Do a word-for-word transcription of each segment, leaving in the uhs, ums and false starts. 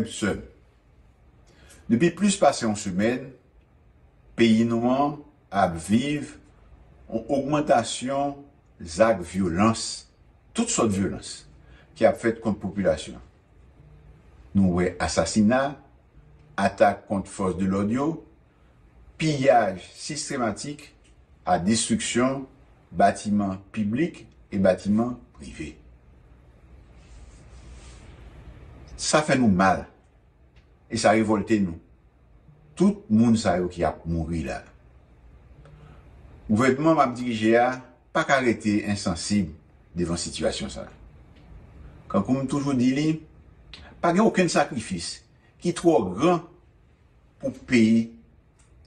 Sèm. Depi plis pase yon semèn, peyi nou an ap viv yon ogmantasyon zak vyolans, tout sòt vyolans, ki ap fèt kont popilasyon. Nou wè asasina, atak kont fòs de lòd yo, piyaj sistematik a destriksyon batiman piblik e batiman prive. Sa fè nou mal e sa revòlte nou. Tout moun sa yo ki ap mouri la. Gouvènman m ap dirije a pa ka rete ensansib devan sitiyasyon sa. Kankou m toujou di li, pa gen okenn sakrifis ki twò gran pou peyi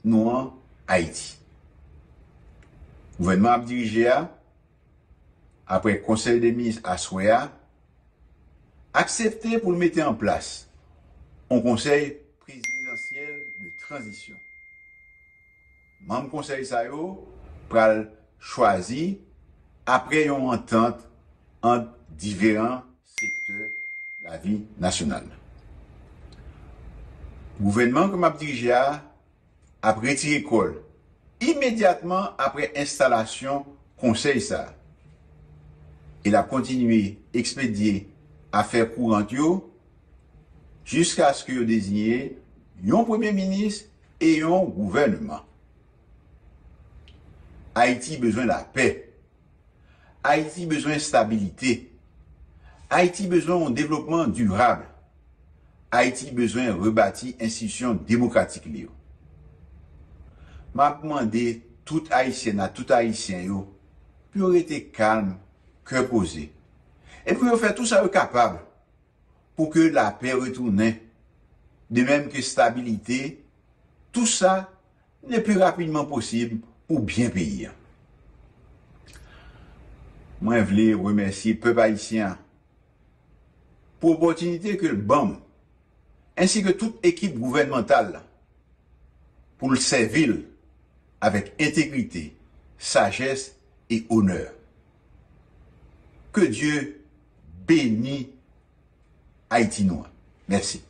nou an, Ayiti. Gouvènman ap dirije a, apre konsèy de minis aswè a, aksepte pou l mete an plas yon konsèy prezidansyèl de tranzisyon. Manm konsèy sa yo pral chwazi apre yon antant ant diferan sektè lavi nasyonal. Gouvènman ke m ap dirije a ap retire kò l imedyatman apre enstalasyon konsèy sa a. E l ap kontinye ekspedye afè kourant yo jiskaske yo deziye yon premye minis e yon gouvènman. Ayiti bezwen lapè. Ayiti bezwen estabilite. Ayiti bezwen yon devlopman dirab. Ayiti bezwen rebati enstitisyon demokratik li yo. M ap mande tout Ayisyèn ak tout Ayisyen yo pou yo rete kalm, kè poze, e pou yo fè tou sa yo kapab pou ke lapè retounen, de menm ke estabilite, tou sa le pli rapidman posib pou byen peyi a. Mwen vle remèsye pèp ayisyen an pou opòtinite ke l ban m, ensi ke tout ekip gouvènmantal la, pou l sèvi l avèk entegrite, sajès e onè. Ke Dye beni Ayiti nou an. Mèsi.